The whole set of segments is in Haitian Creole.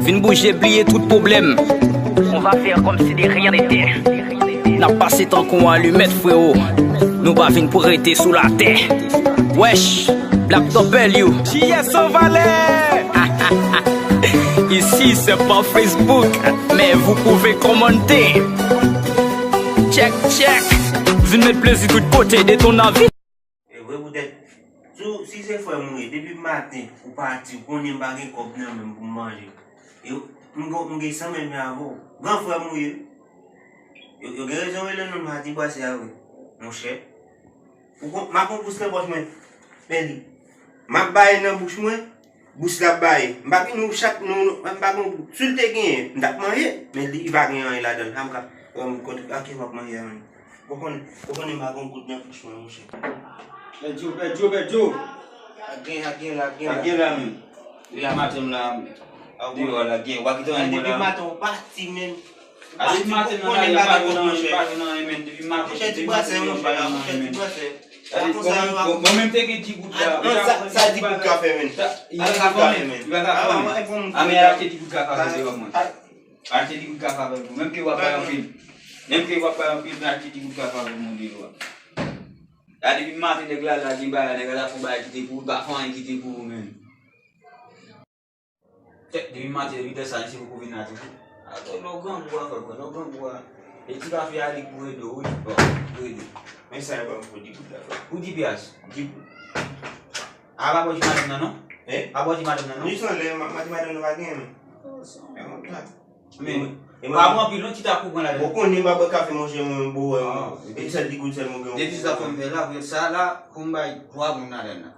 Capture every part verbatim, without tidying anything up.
Vin bouje, bliye tout pwoblèm. On va faire comme si de rien n'était. N ap pase tankou yon alimèt, frewo. Nou pa vin pou rete sou latè. Wesh, Black W, J S Anvalè. Ici, c'est pas Facebook, mais vous pouvez commenter. Check, check. Vin met plezi tout kote de ton avi. E vre poutèt, si w, si se frè m ou ye, depi maten ou pati, ou konnen m pa gen kòb nan men m pou m manje. E m gen, m gen san menm jan avè w. Gran frè m ou ye. Yo, yo gen rezon rele non m Mati Bwasè a vre. Monchè. Ou kon, m ap pran bous nan pòch mwen. Men li. M ap bay nan bouch mwen. Bous la bay. M pa gen nou chak nou, nou, m pa gen, si l te genyen, m t ap manje, men li, li pa gen anyen ladan l. A m ka, wè m kote, a ki w ap manje a menm? Ou konnen, ou konnen m pa gen goud nan bouch mwen, monchè. Pèdi w, pèdi w, pèdi w. A gen, a gen la, a gen la. A gen la menm. Depi maten m la, deyò la, gen, ou pa kite anyen mwen la. Depi maten ou pati menm. A depi maten nan la, yo pa jwenn anyen, yo pa jwenn anyen, men depi maten, depi maten, yo pa jwenn anyen, men. Gade, bon, bon, bon, menm te gen di goud la. Sa, sa di goud ka fè, men. Sa, li pa ka fè, men. Li pa ka fè, men. A, men achte di goud ka fè, se mwen. Achte di goud ka fè, men. Menm ke w ap bay anpil. Menm ke w ap bay anpil, men achte di goud ka fè, men, deyò a. Gade, depi maten, nèg la, la, gen bagay, nèg la, la fè yon bagay ki te pou ou, li pa fè anyen ki te pou ou, men. Tèt depi maten, depi lè sa, misye poko vin la toujou. Atò, lè w grangou a, frè, lè w grangou a. E ti kafe a, li k pou ede w, wi. Bon, pou ede. Men sa yo ban m pou di goud la, frè. Pou di pyas? Di goud. A pa bò di madanm nan, non? Hein? A bò di madanm nan, non? Jis anlè, ma, ma di madanm nan pa gen, men. Oh, sa. Men, men, pa pran anpil, non, ti ta kou pran ladan. Bon, konnen m pa bwè kafe, monchè, mwen, bon, wè, e sèl di goud sèlman gen. Depi sa fè m fè la, pou sa la, pou m bay twa moun ladan nan.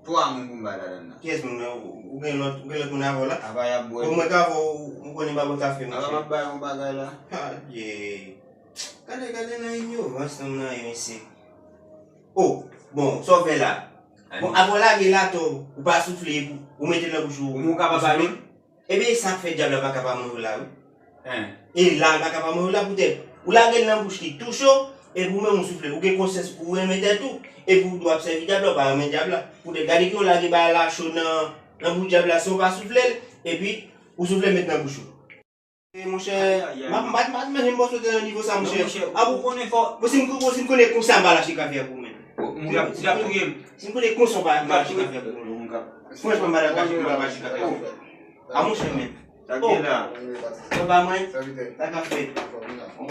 Twa moun pou m bay ladan nan. Kiyès moun nan? Ou, ou gen lòt, ou gen lòt moun avè w la? Apa y ap bwè. Bon, mwen ka avè w, ou konnen m pa bwè kafe, monchè. Apa m ap bay yon bagay la? Adye. Gade, gade nan inyorans nonm nan ye, mesye. Oh, bon, sa w fè la? Bon, apre w lage l atò, ou pa soufle, ou, ou mete l nan bouch ou, ou soufle. Ou kapab ale? Ebyen, e sa k fè dyab la pa ka pa manje w la, wi. Hein. E la, l pa ka pa manje w la poutèt ou lage l nan bouch li tou cho, epi ou menm ou soufle. Ou gen konsyans ou renmen tèt ou, epi ou di w ap sèvi dyab la, ou pa renmen dyab la. Poutèt gade kijan w lage bagay la cho nan, nan bouch dyab la san w pa soufle l, epi ou soufle met nan bouch ou. E monchè, m ap, m ap, m ap manje m pa sot nan nivo sa, monchè. Non, monchè, a, ou konnen fò. Bon, si m, bon, si m konnen konsa, m pa lache kafe a pou ou menm. Ou, ou ap, ou ap touye m. Si m konnen konsa, m pa, m pa lache kafe a pou ou menm. Franchman, m pa lache kafe a pou ou. A, monchè, men. Sa gen la. Papa mwen, sa ka fè. Ou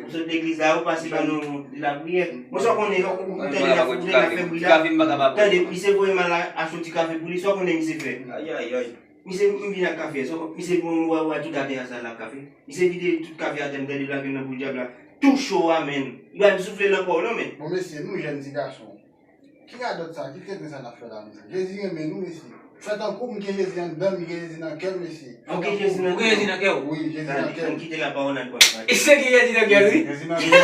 sot legliz la, ou pase ban nou de lapriyè. Bon, sa w konnen, ou tande l ap fè bri la. Tande, misye voye m al achte yon ti kafe pou li, sa w konnen misye fè. Ayayay. Misye, m vin ak kafe a, so, misye pran yon bwa, bwa tout atè a sa l ap kafe. Misye vide tout kafe atè, m tande l ap vin nan bouch dyab la. Tou cho a, menn. Li pa menm soufle nan kò w non, menn. Bon, mesye, nou jèn ti gason. Ki radòt sa, ki tenten sa n ap fè la, mesye? Jezi renmen nou, mesye. Fè tankou m gen Jezi anndan m, m gen Jezi nan kè m, mesye. Ou gen Jezi nan kè w? Ou gen Jezi nan kè w? Wi, Jezi nan kè m. Ann kite lapawòl al pran. E se gen Jezi nan kè l, wi. Jezi nan kè m,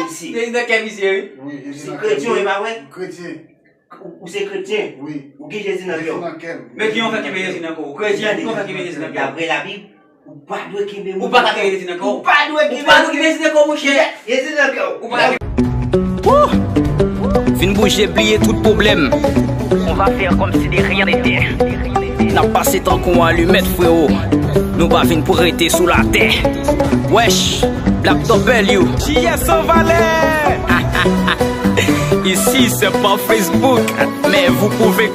mesye. Jezi nan kè misye, wi. Wi, Jezi nan kè m. Se kretyen, e pa vre? Kretyen. Ou, ou se kretyen? Wi. Ou gen Jezi nan kè w? Jezi nan kè m. Men kijan w fè kenbe Jezi nan kè w? Ou kretyen, kijan w fè kenbe Jezi nan kè w? Daprè Labib, ou pa dwe kenbe moun nan kè w. Ou pa ka kenbe Jezi nan kè w. Ou pa dwe kenbe Jezi nan kè w, monchè. Jezi nan kè w. Ou pa ka kenbe. Wouh! Vin bouje, bliye tout pwoblèm. On va faire comme si de rien n'était. N ap pase tankou yon alimèt, frewo. Nou pa vin pou rete sou latè. Wesh, Black W. J S Anvalè. Ici, c'est pas Facebook, mais vous pouvez